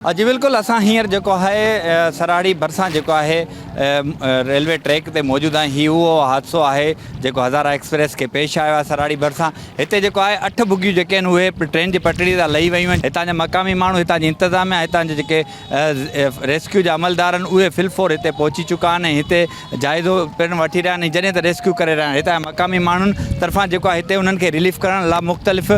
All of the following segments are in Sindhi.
جي بلڪل اسان هينئر جيڪو آهي سراڙي ڀرسان جيڪو آهي ريلوي ٽريڪ تي موجود آهيون هي اهو حادثو آهي جيڪو هزارا ايڪسپريس کي پيش آيو آهي سراڙي ڀرسان هتي جيڪو آهي اٺ بگيون جيڪي آهن اهي ٽرين جي پٽڙي تان لهي ويون آهن هتان جا مقامي ماڻهو هتان جي انتظاميا هتان جي جيڪي ريسڪيو جا عملدار آهن اهي فل فور هتي پهچي چڪا آهن ۽ هتي جائزو پڻ وٺي رهيا آهن ۽ جڏهن ته ريسڪيو ڪري رهيا آهن هتان جا مقامي ماڻهن طرفان جيڪو آهي هتي انهن کي رليف ڪرڻ لاء مختلف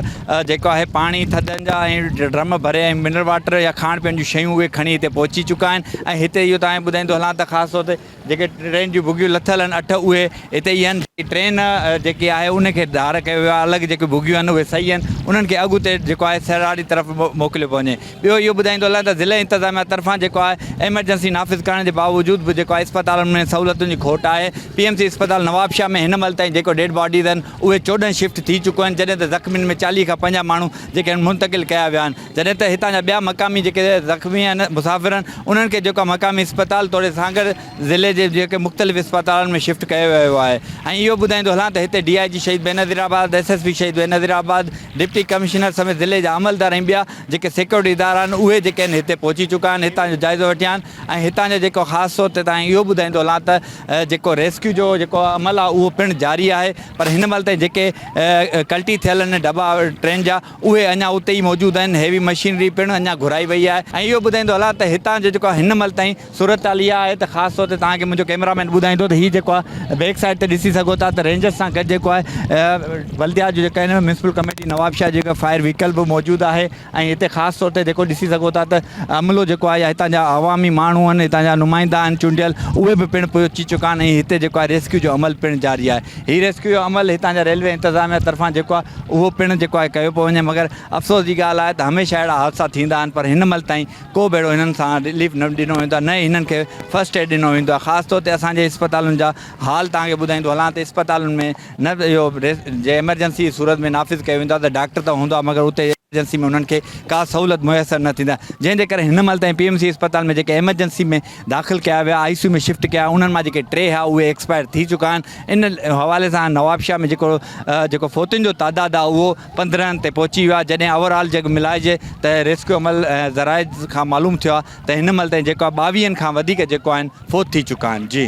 جيڪو آهي پاڻي ٿڌن جا ۽ ڊرم ڀري ۽ منرل واٽر يا کائڻ پيئڻ جون شيون اهي کڻي هتي پهچي چڪا آهن ۽ هتي اهو توهان کي ٻڌائيندو هلان ته خاص طور تي جيڪي ٽرين جون بگيون لٿل آهن اٺ اهي هتي ئي آهن ٽرين جيڪي آهي ان کي ڌار ڪيو ويو آهي الڳ جيڪي بگيون آهن اهي صحيح آهن انهن کي اڳتي جيڪو آهي سراڙي طرف موڪليو پيو وڃي ٻيو اهو ٻڌائيندو هلان ته ضلعي انتظاميا طرفان جيڪو آهي ايمرجنسي نافذ ڪرڻ جي باوجود به جيڪو آهي اسپتالن ۾ سهولتن جي کوٽ آهي پي ايم سي اسپتال نوابشاهه ۾ هن مهل تائين جيڪو ڊيڊ باڊيز آهن اهي 14 شفٽ ٿي چڪيون آهن جڏهن ته زخمين ۾ 40 کان 50 ماڻهو جيڪي آهن منتقل ڪيا ويا آهن جڏهن ته هتان جا ٻيا مقامي جيڪي زخمي آهن مسافر آهن انهن کي جيڪو مقامي اسپتال توڙي سانگهڙ ضلعي جي جيڪي مختلف اسپتالن ۾ شفٽ ڪيو ويو آهي ۽ اهو ٻڌائيندو هلان ته هتي ڊي I جي شهيد Benazirabad, S S P Shaheed Benazirabad, deputy commissioner سميت ضلعي جا عملدار ۽ ٻيا جيڪي سيڪيورٽي ادارا آهن اهي جيڪي آهن هتي پهچي چڪا آهن هتان جو جائزو وٺي آهن ۽ هتان جو جيڪو خاص طور تي تان اهو ٻڌائيندو هلان ته جيڪو ريسڪيو جو جيڪو عمل آهي اهو پڻ جاري آهي پر هن مهل تائين جيڪي ڪلٽي ٿيل آهن ڊٻا ٽرين جا اهي اڃا اتي ئي موجود آهن هيوي مشينري پڻ اڃا گهرائي وئي آهي ۽ اهو ٻڌائيندو هلان ته هتان جو جيڪو هن مهل تائين صورتحال اها آهي ته خاص طور تي توهان کي منهنجو ڪئميرا مين ٻڌائيندو ته هي جيڪو آهي بيڪ سائيڊ تي ڏسي سگهو ٿا ته رينجرز سان گڏ جيڪو آهي بلديات جو جيڪا آهن ميونسپل ڪميٽي نوابشاهه جيڪا فائر وهيڪل به موجود آهي ۽ هتي خاص طور تي جيڪو ڏسي سگهو ٿا ته عملو جيڪو آهي يا هتان جا عوامي ماڻهو آهن هتان جا نمائندا آهن چونڊيل اهي به پڻ پهچي چڪا آهن ۽ هتي جيڪو آهي ريسڪيو جو عمل پڻ جاري آهي هي ريسڪيو جو عمل هتان جا ريلوي انتظاميا طرفان جيڪو آهي اهو پڻ جيڪو آهي ڪيو پيو وڃي مگر افسوس جي ڳالهه آهي ته هميشه اهڙا حادثا ٿيندا آهن پر هن مهل تائين ڪو به اهڙو هنن سان رليف نه ڏنو ويندو آهي نه ئي هنن کي فرسٽ ايڊ ڏنو ويندو آهي خاص طور تي اسان جي اسپتالن جا حال توهان کي ٻڌائيندو هلان ته اسپتالن ۾ نه اهو جي ايمرجنسي جي صورت ۾ نافذ ڪيو ويندو آهي ته ڊاڪٽر ته هوندو آهي مگر اتي ايمرجنسي ۾ انهن کي ڪا سهولت ميسر نه ٿيندي آهي جنهن جي ڪري هن مهل تائين پي ايم سي اسپتال ۾ جيڪي ايمرجنسي ۾ داخل ڪيا ويا آء سي يو ۾ شفٽ ڪيا انهن مان جيڪي ٽي هئا اهي ايڪسپائر ٿي چڪا آهن ان حوالي سان نوابشاهه ۾ جيڪو جيڪو فوتين جو تعداد آهي اهو 15 تي پهچي ويو آهي جڏهن اوور آل جڳ ملائجي ته ريسڪيو عمل ۽ ذرائع کان معلوم ٿيو آهي ته هن مهل تائين جيڪو آهي ٻاويهن کان وڌيڪ جيڪو آهن فوت ٿي چڪا آهن جي.